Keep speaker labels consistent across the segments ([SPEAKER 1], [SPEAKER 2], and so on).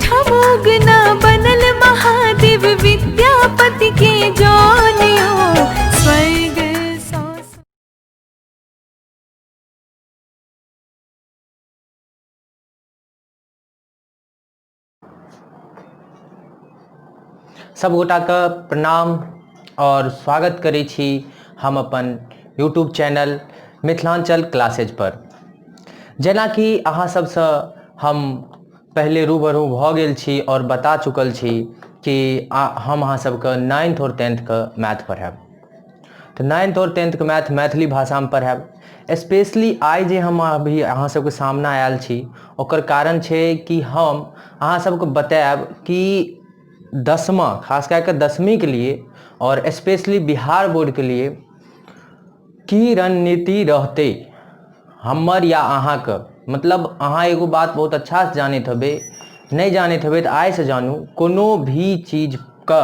[SPEAKER 1] एहिठाम उगना बनल महादेव विद्यापति के जानियो स्वर्ग सँ।
[SPEAKER 2] सब गोटाके प्रणाम आओर स्वागत करै छी हम अपन यूट्यूब चैनल मिथिलाञ्चल क्लासेजपर। जेनाकि अहाँ सबसँ हम पहिले रूबरू भऽ गेल छी आओर बता चुकल छी कि हम अहाँ सबके नाइन्थ आओर टेंथके मैथ पढ़ायब। तऽ नाइन्थ आओर टेंथके मैथ मैथिली भाषामे पढ़ायब। स्पेशली आइ जे हम अभी अहाँ सबके सामना आयल छी ओकर कारण छै कि हम अहाँ सबके बतायब कि दसमा, खास कए कऽ दसमीके लिए आओर स्पेशली बिहार बोर्डके लिए की रणनीति रहतै हमर या अहाँके। मतलब अहाँ एगो बात बहुत अच्छासँ जानैत हेबै, नहि जानैत हेबै तऽ आइसँ जानू, कोनो भी चीजके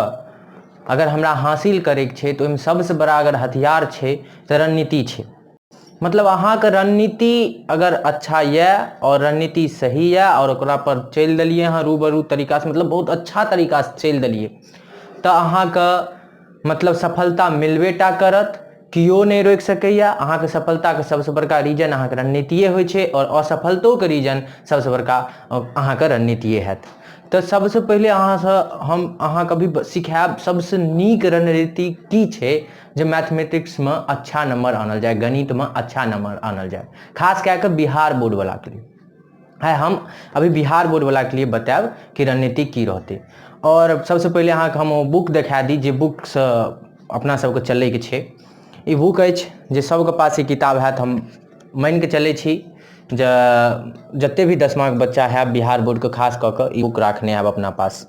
[SPEAKER 2] अगर हमरा हासिल करैके छै तऽ ओहिमे सबसँ बड़ा अगर हथियार छै तऽ रणनीति छै। मतलब अहाँके रणनीति अगर अच्छा यऽ आओर रणनीति सही यऽ आओर ओकरा पर चलि देलियै अहाँ रूबरू तरीकासँ, मतलब बहुत अच्छा तरीकासँ चलि देलियै, तऽ अहाँके मतलब सफलता मिलबे टा करत, केओ नहि रोकि सकैए। अहाँके सफलताके सबसँ बड़का रीजन अहाँके रणनीतिए होइ छै आओर असफलतोके रीजन सबसँ बड़का अहाँके रणनीतिए हैत। तऽ सबसँ पहिले अहाँसँ हम अहाँके अभी सिखायब सबसँ नीक रणनीति की छै जे मैथमेटिक्समे अच्छा नम्बर आनल जाय, गणितमे अच्छा नम्बर आनल जाय, खास कए कऽ बिहार बोर्डवलाके लिए। आइ हम अभी बिहार बोर्डवलाके लिए बतायब कि रणनीति की रहतै। आओर सबसँ पहिले अहाँके हम ओ बुक देखा दी जे बुकसँ अपना सबके चलैके छै। ई बुक अछि जे सबके पास ई किताब हैत, हम मानिके चलै छी जे जते भी दसमाके बच्चा हैब बिहार बोर्डके खास कऽ कऽ ई बुक राखने हैब अपना पास।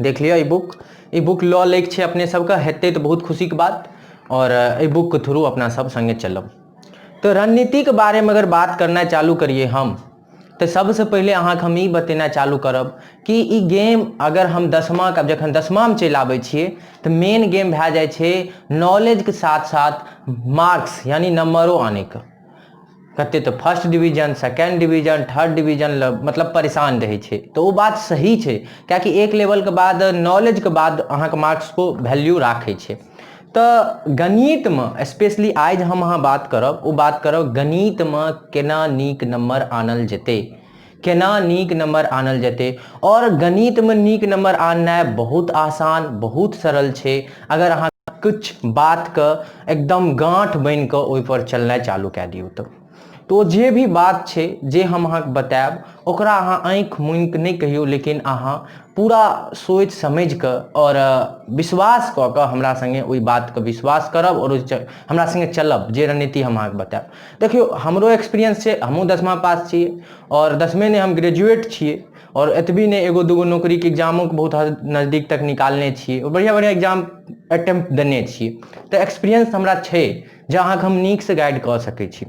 [SPEAKER 2] देख लिअ ई बुक, ई बुक लऽ लैके छै अपने सबके, हेतै तऽ बहुत खुशीके बात। आओर एहि बुकके थ्रू अपना सब सङ्गे चलब। तऽ रणनीतिके बारेमे अगर बात करनाइ चालू करियै हम तऽ सबसँ पहिले अहाँके हम ई बतेनाइ चालू करब कि ई गेम अगर हम दसमाके जखन दसमामे चलि आबै छियै तऽ मेन गेम भए जाइ छै नॉलेजके साथ साथ मार्क्स यानि नम्बरो आनैके। कते तऽ first division, second division, third division लए मतलब परेशान रहै छै। तऽ ओ बात सही छै, किएकि एक लेवलके बाद नॉलेजके बाद अहाँके मार्क्सको वैल्यू राखै छै। तऽ गणितमे स्पेशली आइ जे हम अहाँ बात करब ओ बात करब गणितमे केना नीक नम्बर आनल जेतै, केना नीक नम्बर आनल जेतै। आओर गणितमे नीक नम्बर आननाइ बहुत आसान, बहुत सरल छै अगर अहाँ किछु बातके एकदम गाँठ बान्हिकऽ ओहिपर चलनाइ चालू कए दियौ। तऽ ओ जे भी बात छै जे हम अहाँके बतायब ओकरा अहाँ आँखि मुनिकऽ नहि कहियौ, लेकिन अहाँ पूरा सोचि समझिकऽ आओर विश्वास कऽ कऽ हमरा सङ्गे ओहि बातके विश्वास करब आओर ओहि हमरा सङ्गे चलब जे रणनीति हम अहाँके बतायब। देखियौ हमरो एक्सपीरियंस छै, हमहूँ दसमा पास छियै आओर दसमे नहि हम ग्रेजुएट छियै आओर एतबी नहि एगो दूगो नौकरीके एग्जामोके बहुत हद नजदीक तक निकालने छियै, बढ़िआँ बढ़िआँ एग्जाम अटेम्प्ट देने छियै। तऽ एक्सपीरियंस हमरा छै जे अहाँके हम नीकसँ गाइड कऽ सकै छी।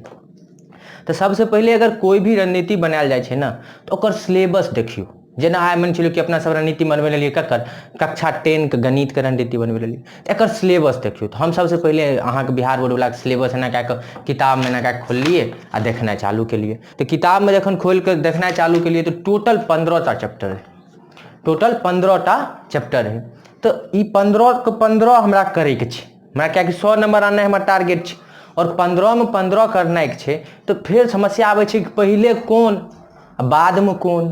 [SPEAKER 2] तऽ सबसँ पहिले अगर कोइ भी रणनीति बनायल जाइ छै ने तऽ ओकर सिलेबस देखियौ। जेना आइ मानि चलू कि अपना सब रणनीति बनबै लेलियै ककर, कक्षा टेनके गणितके रणनीति बनबै लेलियै, तऽ एकर सिलेबस देखियौ। तऽ हम सबसँ पहिले अहाँके बिहार बोर्डवलाके सिलेबस एना कए कऽ किताबमे एना कए कऽ खोललियै आ देखनाइ चालू केलियै। तऽ किताबमे जखन खोलि कऽ देखनाइ चालू केलियै तऽ टोटल 15टा चैप्टर रहै, टोटल 15टा चैप्टर रहै। तऽ ई 15के 15 हमरा करैके छै, हमरा किएकि 100 नम्बर आननाइ हमर टारगेट छै आओर 15मे 15 करनाइके छै। तऽ फेर समस्या आबै छै कि पहिले कोन आ बादमे कोन,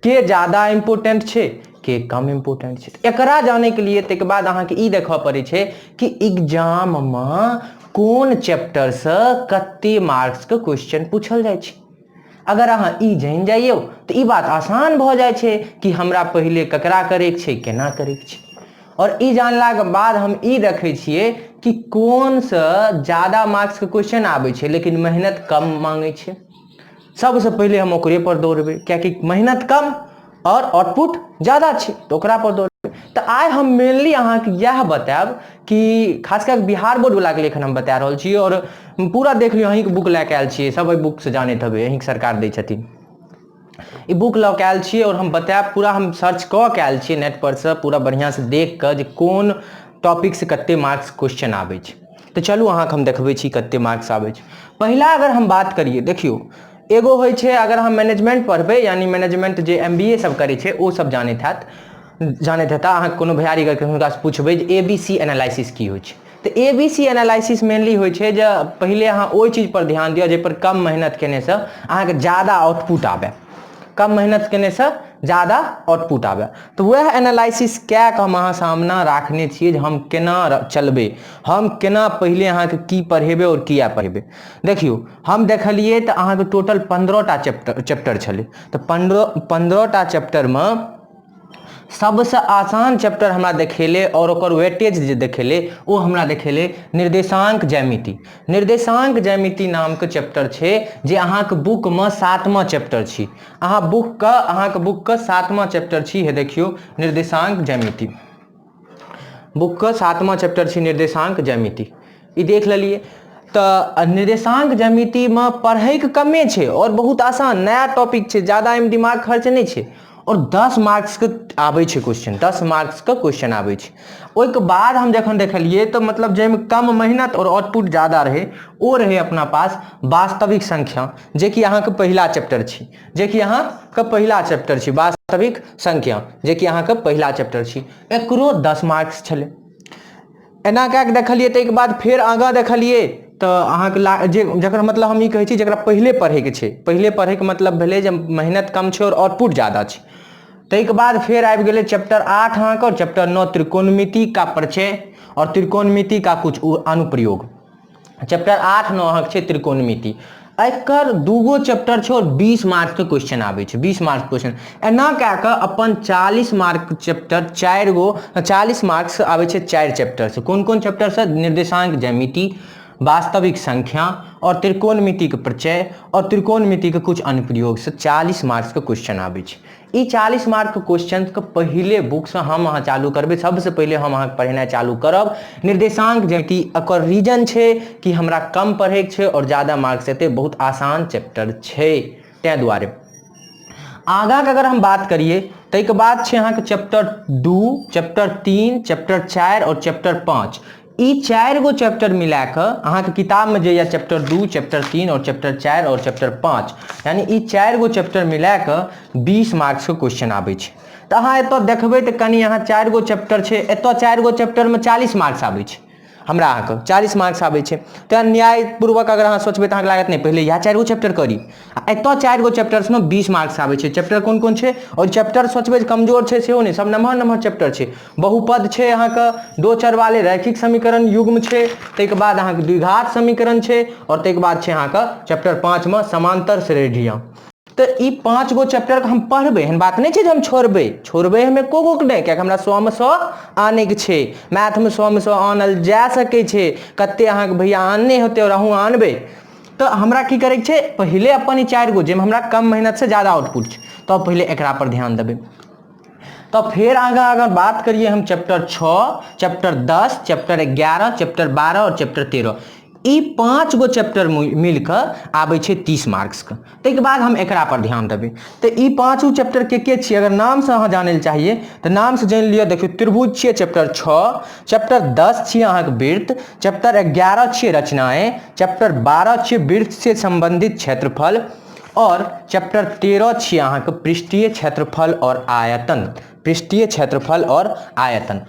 [SPEAKER 2] के जादा इम्पोर्टेंट छै के कम इम्पोर्टेंट छै। एकरा जानैके लिए ताहिके बाद अहाँके ई देखऽ पड़ै छै कि एग्जाममे कोन चैप्टरसँ कते मार्क्सके क्वेश्चन पूछल जाइ छै। अगर अहाँ ई जानि जाइयौ तऽ ई बात आसान भऽ जाइ छै कि हमरा पहिले ककरा करैके छै, केना करैके छै। आओर ई जानलाके बाद हम ई देखै छियै कि कोनसँ जादा मार्क्सके क्वेश्चन आबै छै लेकिन मेहनत कम मांगै छै। सबसँ पहिले हम ओकरे पर दौड़बै, किएकि मेहनत कम आओर आउटपुट जादा छै, तऽ ओकरा पर दौड़बै। तऽ आइ हम मेनली अहाँके इएह बतायब कि खास कए कऽ बिहार बोर्डवलाके लिए एखन हम बता रहल छी। आओर पूरा देख लियौ, अहीँके बुक लए कऽ आयल छियै, सब एहि बुकसँ जानैत हेबै, अहीँके सरकार दै छथिन। ई बुक लऽ कऽ आयल छियै आओर हम बतायब, पूरा हम सर्च कऽ कऽ आयल छियै नेट पर से, पूरा बढ़िआँसँ देख कऽ जे कोन टॉपिकसँ कते मार्क्स क्वेश्चन आबै छै। तऽ चलू अहाँके हम देखबै छी कते मार्क्स आबै छै। पहिला अगर हम बात करियै, देखियौ एगो होइ छै अगर अहाँ मैनेजमेंट पढ़बै, यानी मैनेजमेंट जे एम बी ए सब करै छै ओ सब जानैत हैत, जानैत हेता। अहाँ कोनो भैयारी करके हुनकासँ पुछबै जे ए बी सी एनालिसिस की होइ छै, तऽ A B C analysis mainly होइ छै जे पहिले अहाँ ओहि चीजपर ध्यान दिअ जाहिपर कम मेहनत केनेसँ अहाँके जादा आउटपुट आबय, कम मेहनत केनेसँ जादा आउटपुट आबय। तऽ वएह एनालिसिस कए कऽ हम अहाँ सामना राखने छियै जे हम केना चलबै, हम केना पहिले अहाँके की पढ़ेबै आओर किया पढ़ेबै। देखियौ हम देखलियै तऽ अहाँके टोटल 15टा चैप्टर छलै, तऽ 15टा चैप्टरमे सबसँ आसान चैप्टर हमरा देखेलै आओर ओकर वेटेज जे देखेलै ओ हमरा देखेलै निर्देशांक ज्यामिति। निर्देशांक ज्यामिति नामके चैप्टर छै जे अहाँके बुकमे 7वां चैप्टर छी। अहाँ बुकके, अहाँके बुकके 7वां चैप्टर छी। हे देखियौ निर्देशांक ज्यामिति बुकके 7वां चैप्टर छी निर्देशांक ज्यामिति, ई देख लेलियै। तऽ निर्देशांक ज्यामितिमे पढ़ैके कमे छै आओर बहुत आसान नया टॉपिक छै, जादा एहिमे दिमाग खर्च नहि छै आओर 10 मार्क्सके आबै छै क्वेश्चन, 10 मार्क्सके क्वेश्चन आबै छै। ओहिके बाद हम जखन देखलियै तऽ मतलब जाहिमे कम मेहनत आओर आउटपुट जादा रहै ओ रहै अपना पास वास्तविक संख्या, जेकि अहाँके पहिला चैप्टर छी, जेकि अहाँके पहिला चैप्टर छी वास्तविक संख्या, जेकि अहाँके पहिला चैप्टर छी। एकरो 10 मार्क्स छलै। एना कए कऽ देखलियै ताहिके बाद फेर आगाँ देखलियै तऽ अहाँके ला जे जकर मतलब हम ई कहै छी जकरा पहिले पढ़ैके छै, पहिले पढ़ैके मतलब भेलै जे मेहनत कम छै आओर आउटपुट जादा छै। ताहिके बाद फेर आबि गेलै चैप्टर 8 अहाँके आओर चैप्टर 9 त्रिकोणमिति का परिचय आओर त्रिकोणमिति का कुछ अनुप्रयोग। चैप्टर 8 9 अहाँके छै त्रिकोणमिति, एकर दूगो चैप्टर छै आओर 20 मार्क्सके क्वेश्चन आबै छै, 20 मार्क्स क्वेश्चन। एना कए कऽ अपन 40 मार्क चैप्टर 4 गो 40 मार्क्स आबै छै 4 चैप्टरसँ। कोन कोन चैप्टरसँ? निर्देशांक ज्यामिति, वास्तविक संख्या आओर त्रिकोणमितिके परिचय आओर त्रिकोणमितिके कुछ अनुप्रयोगसँ 40 मार्क्सके क्वेश्चन आबै छै। ई 40 मार्क के क्वेश्चन के पहिले बुक से हम अहाँ चालू करबै। सबसे पहिले हम अहाँके पढ़ेनाइ चालू करब निर्देशांक ज्यामिति। एकर रीजन छै कि हमरा कम पढ़ैके छै आओर जादा मार्क्स एतै, बहुत आसान चैप्टर छै, ताहि दुआरे। आगाँके अगर हम बात करियै ताहिके बाद छै अहाँके चैप्टर 2, चैप्टर 3, चैप्टर 4 आओर चैप्टर 5। ई 4 गो चैप्टर मिला कऽ अहाँके किताबमे जे यऽ चैप्टर 2, चैप्टर 3 आओर चैप्टर 4 आओर चैप्टर 5, यानी ई 4 गो चैप्टर मिला कऽ 20 मार्क्सके क्वेश्चन आबै छै। तऽ अहाँ एतऽ देखबै तऽ कनि अहाँ 4 गो चैप्टर छै, एतऽ 4 गो चैप्टरमे 40 मार्क्स आबै छै, हमरा अहाँके 40 मार्क्स आबै छै। तऽ न्यायपूर्वक अगर अहाँ सोचबै तऽ अहाँके लागत नहि पहिले इएह 4 गो चैप्टर करी। आ एतऽ 4 गो चैप्टर्समे 20 मार्क्स आबै छै। चैप्टर कोन कोन छै? आओर चैप्टर सोचबै जे कमजोर छै सेहो नहि, सब नमहर नमहर चैप्टर छै। बहुपद छै अहाँके, दो चर वाले रैखिक समीकरण युग्म छै, ताहिके बाद अहाँके द्विघात समीकरण छै, आओर ताहिके बाद छै अहाँके चैप्टर 5 मे समांतर श्रेणियाँ। तऽ ई 5 गो चैप्टरके हम पढ़बै, एहन बात नहि छै जे हम छोड़बै, छोड़बै हम एको गो नहि, कियाकि हमरा 100 मे 100 आनैके छै। मैथमे 100 मे 100 आनल जा सकै छै, कते अहाँके भैया आनने हेतै आओर अहूँ आनबै। तऽ हमरा की करैके छै, पहिले अपन ई 4 गो जाहिमे हमरा कम मेहनतसँ जादा आउटपुट छै, तऽ पहिले एकरा पर ध्यान देबै। तऽ फेर आगाँ अगर बात करियै हम चैप्टर 6, चैप्टर 10, चैप्टर 11, चैप्टर 12 आओर चैप्टर 13, ई 5 गो चैप्टर मिलकऽ आबै छै 30 मार्क्सके। ताहिके बाद हम एकरा पर ध्यान देबै। तऽ ई 5 चैप्टर के छियै, अगर नामसँ अहाँ जानै लए चाहिए तऽ नामसँ जानि लिअ। देखियौ त्रिभुज छियै चैप्टर 6, चैप्टर 10 छियै अहाँके वृत्त, चैप्टर 11 छियै रचनाएं, चैप्टर 12 छियै वृत्त से संबंधित क्षेत्रफल, और चैप्टर 13 छियै अहाँके पृष्ठीय क्षेत्रफल और आयतन, पृष्ठीय क्षेत्रफल और आयतन।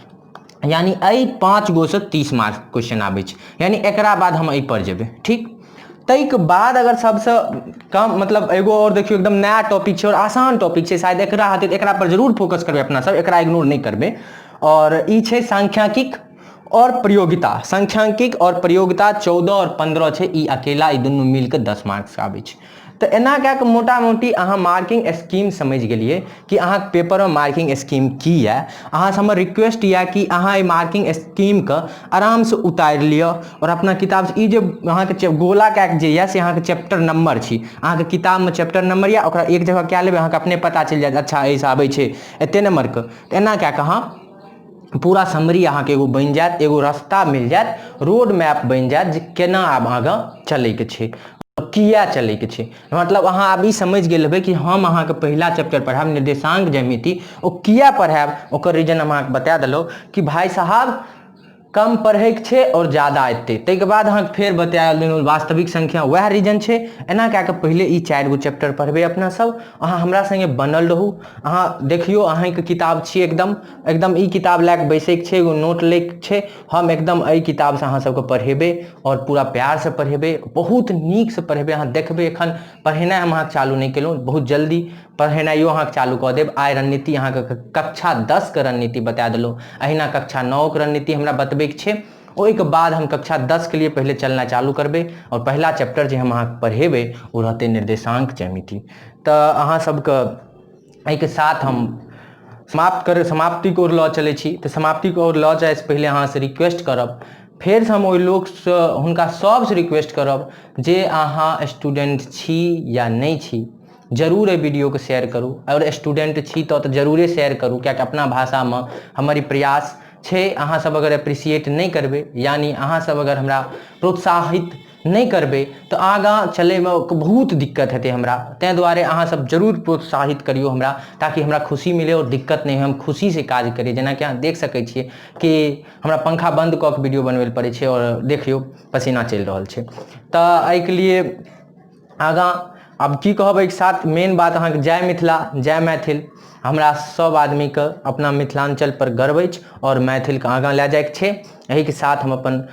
[SPEAKER 2] यानी एहि 5 गो से 30 मार्क्स क्वेश्चन आबै छै, यानी एकरा बाद हम एहि पर जेबै। ठीक, ताहिके बाद अगर सबसँ कम मतलब एगो आओर देखियौ एकदम नया टॉपिक छै और आसान टॉपिक छै, शायद एकरा हेतै तऽ एकरा पर जरूर फोकस करबै अपना सब, एकरा इग्नोर नहि करबै। और ई छै सांख्यिकी और प्रयोगिता। सांख्यिकी और प्रयोगिता 14 और 15 छै, ई अकेला ई दुनू मिलके 10 मार्क्स आबै छै। तऽ एना कए कऽ मोटा मोटी अहाँ मार्किंग स्कीम समझि गेलियै कि अहाँके पेपरमे मार्किंग स्कीम की यऽ। अहाँसँ हमर रिक्वेस्ट यऽ कि अहाँ एहि मार्किंग स्कीमके आरामसँ उतारि लिअ आओर अपना किताबसँ ई जे अहाँके गोला कए कऽ जे यऽ से अहाँके चैप्टर नम्बर छी, अहाँके किताबमे चैप्टर नम्बर यऽ, ओकरा एक जगह कए लेबै, अहाँके अपने पता चलि जायत अच्छा एहिसँ आबै छै एते नम्बरके। तऽ एना कए कऽ अहाँ पूरा समरी अहाँके एगो बनि जायत, एगो रास्ता मिल जायत, रोड मैप बनि जायत जे केना आब आगाँ चलैके छै, किया चलैके छै। मतलब अहाँ आब ई समझि गेल हेबै कि हम अहाँके पहिला चैप्टर पढ़ायब निर्देशांक ज्यामिति, ओ किया पढ़ायब ओकर रीजन हम अहाँके बता देलहुँ कि भाय साहब कम पढ़ैके छै आओर जादा एतै। ताहिके बाद अहाँके फेर बता देलहुँ वास्तविक संख्या, वएह रीजन छै। एना कए कऽ पहिले ई 4 गो चैप्टर पढ़बै अपना सब। अहाँ हमरा सङ्गे बनल रहू, अहाँ देखियौ अहाँके किताब छी, एकदम एकदम ई किताब लए कऽ बैसैके छै, एगो नोट लैके छै। हम एकदम एहि किताबसँ अहाँ सबके पढ़ेबै आओर पूरा प्यारसँ पढ़ेबै, बहुत नीकसँ पढ़ेबै। अहाँ देखबै एखन पढ़ेनाइ हम अहाँके चालू नहि केलहुँ, बहुत जल्दी पढ़ेनाइयो अहाँके चालू कऽ देब। आइ रणनीति अहाँके कक्षा 10 के रणनीति बता देलहुँ, अहिना कक्षा 9 के रणनीति हमरा बतबैके छै। ओहिके बाद हम कक्षा 10 के लिए पहिले चलना चालू करबै आओर पहिला चैप्टर जे हम अहाँके पढ़ेबै ओ रहतै निर्देशांक ज्यामिति। तऽ अहाँ सबके एहिके साथ हम समाप्त कर समाप्तिके ओर लऽ चलै छी। तऽ समाप्तिके ओर लऽ जाइसँ पहिले अहाँसँ रिक्वेस्ट करब, फेरसँ हम ओहि लोकसँ हुनका सबसँ रिक्वेस्ट करब जे अहाँ स्टूडेंट छी या नहि छी, जरूर एहि वीडियोके शेयर करू। आओर स्टूडेंट छी तऽ जरूरे शेयर करू, कियाकि अपना भाषामे हमर ई प्रयास छै। अहाँ सब अगर एप्रिसिएट नहि करबै, यानी अहाँ सब अगर हमरा प्रोत्साहित नहि करबै तऽ आगाँ चलैमे बहुत दिक्कत हेतै हमरा। ताहि दुआरे अहाँ सब जरूर प्रोत्साहित करियौ हमरा, ताकि हमरा खुशी मिलै आओर दिक्कत नहि होइ, हम खुशीसँ काज करी। जेनाकि अहाँ देख सकै छियै कि हमरा पंखा बन्द कऽ के वीडियो बनबै लए पड़ै छै आओर देखियौ पसीना चलि रहल छै। तऽ एहिके लिए आगाँ आब की कहब, एहिके साथ मेन बात अहाँके जय मिथिला जय मैथिल। हमरा सब आदमीके अपना मिथिलाञ्चल पर गर्व अछि आओर मैथिलके आगाँ लए जाइके छै। एहिके साथ हम अपन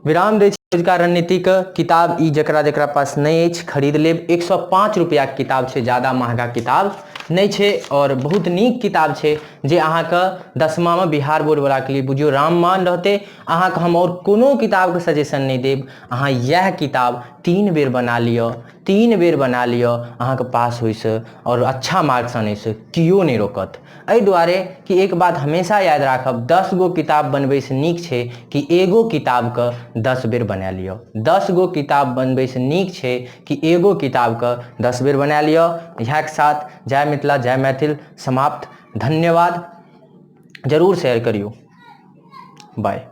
[SPEAKER 2] विराम दै छी। रोजगार रणनीतिके किताब ई जकरा जकरा पास नहि अछि खरीद लेब। 105 रुपैआके किताब छै, जादा महगा किताब नहि छै आओर बहुत नीक किताब छै जे अहाँके 10मामे बिहार बोर्डवलाके लिए बुझियौ रामबाण रहतै। अहाँके हम आओर कोनो किताबके सजेशन नहि देब, अहाँ इएह किताब 3 बेर बना लिअ, 3 बेर बना लिअ, अहाँके पास होइसँ आओर अच्छा मार्क्स आनैसँ केओ नहि रोकत। एहि दुआरे कि एक बात हमेशा याद राखब, 10 गो किताब बनबैसँ नीक छै कि एगो किताबके 10 बेर बना लिअ। 10 गो किताब बनबैसँ नीक छै कि एगो किताबके 10 बेर बना लिअ। इएहके साथ जय मिथिला जय मैथिल समाप्त। धन्यवाद। जरूर शेयर करियौ। बाय।